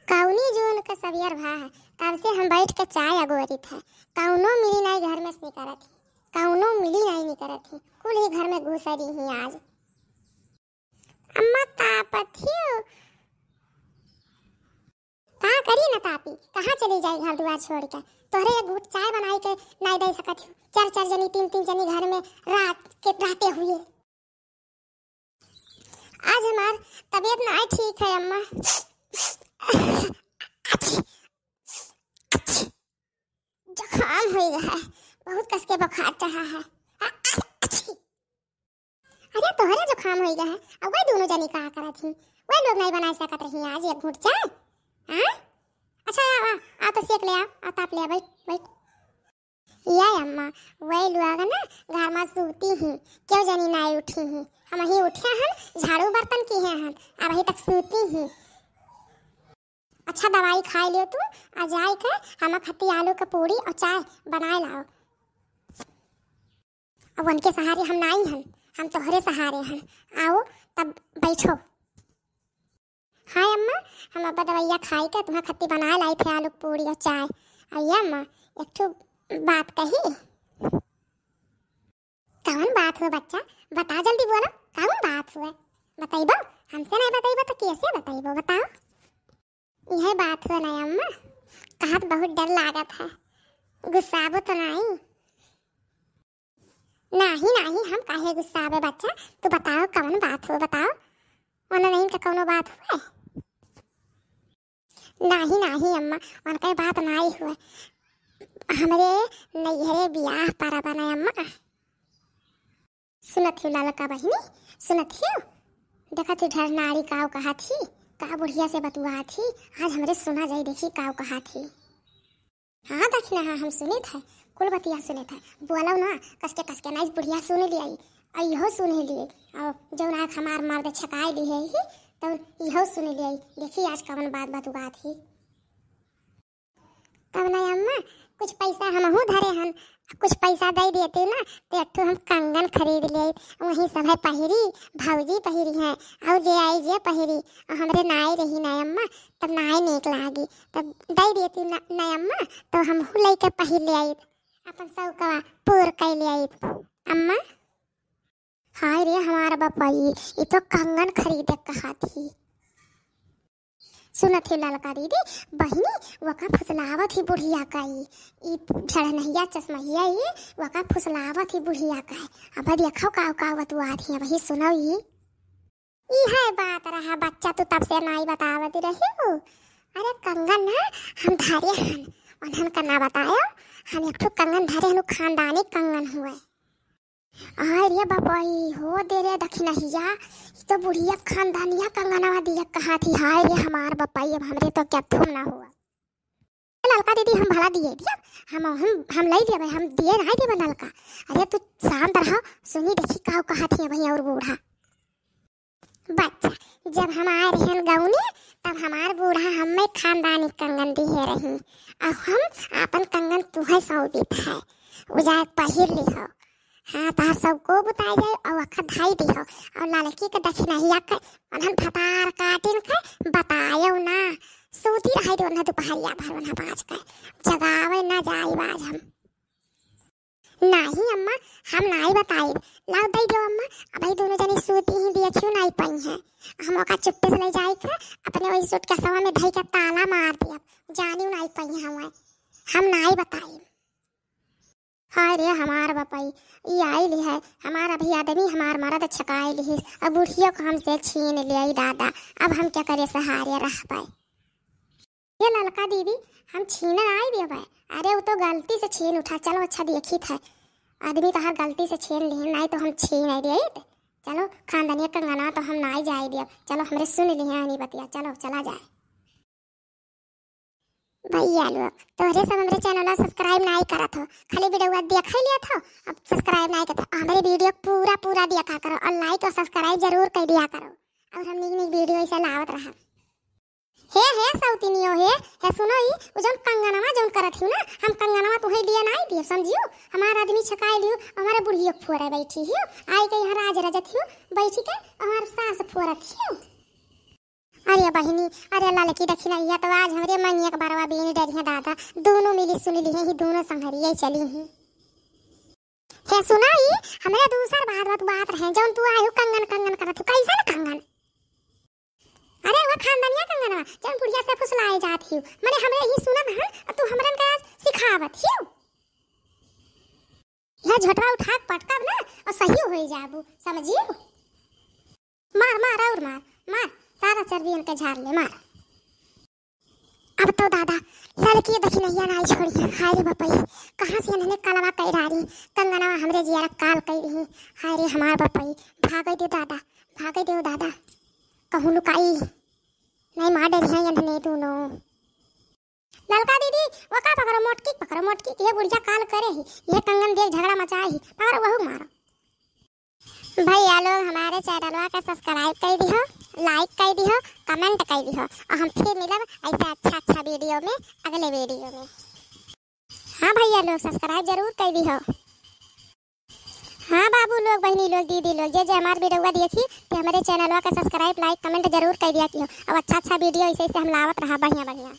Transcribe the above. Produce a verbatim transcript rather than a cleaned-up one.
कौनी जून क सवेर भा है, तब से हम बैठ के चाय अगोरित है। कौनो मिली नाई घर में से निकरत ही, कौनो मिली नाई निकरत ही, कुल ही घर में घुसरी ही आज। अम्मा तापत हियो। का करी न तापी, कहाँ चली जाई घर दुआर छोड़ के? तोहरे एक घूट चाय बनाई के नाई दे सकत हियो। चार चार जनी, तीन तीन जनी घर में रात के रहते हुए। आज हमार तबीयत नाई ठीक है अम्मा। अच्छी, अच्छी, जुकाम हो गया है, बहुत कस के बुखार चढ़ा है। अ-, अ-, अच्छी। अरे तोहरे जुकाम हो गया है, अब वही दोनों जनी का करत ही? वही लोग नाई बना सकत रही आज एक घूट चाय? हाँ? अच्छा, आ, आ, आ तो सेक ले आ, आ ताप ले आ, बैठ, बैठ। या अम्मा, वही लोग ना घर में सूती ही, क्यों जनी नाई उठी ही? हम ही उठे हन, झाड़ू बर्तन किहे हन, अब ही तक सूती ही। अच्छा दवाई खाई लियो तू, आ जाई के हम खत्ती आलू के पूरी और चाय बनाए लाओ। अब उनके सहारे हम नाई हन, हम तोहरे सहारे हन। आओ तब बैठो। हाय अम्मा, हम अब दवाइया खाई के तुम्हें खत्ती बनाए लाई थे आलू के पूरी और चाय। अये अम्मा, एक ठो बात कही। कौन बात हो बच्चा? बताओ जल्दी बोलो, कौन बात हुआ? बतैबो? हमसे नहीं बतैबो तो कैसे बतैबो? बताओ। यह बात हो ना अम्मा, कहत बहुत डर लागत है, गुस्साबो तो नहीं? नाही, नाही, हम काहे गुस्साबे बच्चा, तू बताओ कौन बात हो, बताओ। ओने नहीं का कौनो बात हुआ? नाही, नाही अम्मा, ओनके बात नाही हुए। हमरे नैहरे बियाह परब है अम्मा। सुनत हियो ललका बहिनी, सुनत हियो? देखत ही ढेर नारी काव कहा थी, का बुढ़िया से बतुआ थी, आज हमरे सुना जाई देखी काव कहा थी। हाँ दखिनहा, हम सुनित है, कुल बतिया सुनित है। बोलो ना, कसके कसके ना, इस बुढ़िया सुन लियाई, और इहो सुन लिए। और जौन आँख हमार मर्द छकाए ली है ही, तौन इहो सुन लियाई। देखी आज कवन बात बतुआत ही। तब ना अम्मा, कुछ पैसा हमहू धरे हन, कुछ पैसा दे देती ना, तो एक ठो हम कंगन खरीद ले, वहीं सभे पहिरी, भौजी पहिरी हैं, और जे आई जे पहिरी, और हमरे नाई रही ना अम्मा, तब नाई नीक लागी, तब दे देती ना, ना अम्मा, तो हमहू लेके पहिर ले आई, अपन शौकवा पूर कर ले आई अम्मा। हाय रे हमार बपई, ई तो कंगन खरीदे कहा थी। सुनत ही ललका दीदी, बहिनी, वका फुसलावत ही बुढ़िया का ई, ई झड़नहिया चश्महिया ई, वका फुसलावत ही बुढ़िया का। अब देखो काव काव बतुआत ही, वही सुनो ई। ई है बात रहा बच्चा, तू तब से नाई बतावत रही हो। अरे कंगन ना हम धरे हन, उन्हन का ना बतायो, हम एक ठो कंगन धरे हन, उ खानदानी कंगन हुए। आय रे बपई, हो दे रे दखिनहिया, ई तो बुढ़िया खानदानिया कंगनवा दिया कहा थी। हाय रे हमार बपई, अब हमरे तो क्या थुम ना हुआ। ए ललका दीदी, हम भला दिए दिया, हम, हम, हम ले लेबे, हम दिए ना देबे ललका। अरे तू शांत रहो, सुनी देखी काव कहा थी वहीं और बूढ़ा। बच्चा, जब हम आए रहन गौने, तब हमार बूढ़ा हमें खानदानी कंगन दिहे रही, और हम आपन कंगन तुहे सौंपित है, उ जाए पहिर लिहो। हाँ, तहार सबको बुताई जाए, और अखा धाई दिहो, और ललकी के दखिनहिया के उन्हन भतार काटिन के बतायो ना, सूती रहे दे उन्हें दुपहरिया भर उन्हें बाज के, जगावे ना जाई बाज हम। नाही अम्मा, हम नाही बताइब। लाओ दे दो अम्मा, अबही दोनों जनी सूती ही देखियो नाही पई हैं। हम ओका चुप्पे से ले जाए के अपने वही सूटकेसवा में धई के ताला मार दियब, जानियो नाही पई हैं हमें। हम नाही बताइब। हाय रे हमार बपई, ई आइल है, हमार अभी आदमी हमार मरद छकाए लिहिस, अब बुढ़ियो को हमसे छीन लियाई दादा, अब हम क्या करे सहारे रह पाए। ये ललका दीदी, हम छीने आई देबे। अरे, उ तो गलती से छीन उठा। चलो, अच्छा देखित है, आदमी तो हर गलती से छीन लिहे, नाई तो हम छीन आई देत। चलो, खानदानिया कंगना तो हम नाई जाए देब। चलो, हमरे सुन लिहे हनी बतिया, चलो, चला जाए। भैया लोग, तोहरे सब हमरे channel ला subscribe नाई करत हो, खाली video देखा ही लिया था, अब subscribe नाई करत हो। हमरे video पूरा, पूरा देखा करो और like और subscribe जरूर कर दिया करो। और हम नीक, नीक video ऐसे लावत रहा। हे, हे, सौतिनियो, हे, हे, सुनो ई, उ जौन कंगनवा जौन करत हियो ना, हम कंगनवा तुहे दिए नाई दिए, समझियो? हमार आदमी छकाए लियो, हमारे बुढ़ियो फोरे बैठी हियो, आई के यहाँ राज रजत हियो, बैठी के हमार सास फोरत हियो। अरे बहिनी, अरे ललकी दखिनहिया तो आज हमरे मंगिया के बरवा बीन डरिहे दादा, दुनो मिली सुनी लिहे ही, दुनो संघरिया चली ही। हे सुना ई, हमरे दूसर बात, बात, बात रहे, जौन तू आयु कंगन, कंगन करत हु, कैसन कंगन? अरे वो खानदानिया कंगनवा, जौन बुढ़िया से फुसलाए जात ही, मने हमरे ही सुनत हन, और तू हमरन का सिखावत ही। यह झोटवा उठा के पटकब ना, और सही हो जाबू, समझियो? मार, मार, और मार, मार, सारा चर्बी इनके झाड़ ले, मार। अब तो दादा, ललकी दखिनहिया नाई छोड़ी है। हाय रे बपई, कहाँ से इन्हने कलवा कई डारी, कंगनवा हमरे जियरा काल कई रही। हाय रे हमार बपई, भागे दे दादा, भागे दे दादा, कहूँ लुकाई, नहीं मार डरिहे इन्हने दुनो। ललका दीदी, वो का पकड़ो, मोटकी पकड़ो, मोटकी, ये बुढ़िया काल करे ही, ये कंगन देख झगड़ा मचाए ही, पकड़ो वहू मारो। भैया लोग, हमारे चैनलवा के सब्सक्राइब कई दिहो, लाइक कई दिहो, कमेंट कई दिहो, और हम फिर मिलब ऐसे अच्छा अच्छा वीडियो में, अगले वीडियो में। हाँ भैया लोग, सब्सक्राइब जरूर कई दिहो। हाँ बाबू लोग, बहिनी लोग, दीदी लोग, जे जे हमार वीडियोवा देखी, ते हमरे चैनलवा के सब्सक्राइब, लाइक, कमेंट जरूर कई दिया किहो। अब अच्छा अच्छा वीडियो ऐसे ऐसे हम लावत रहा, बढ़िया बढ़िया।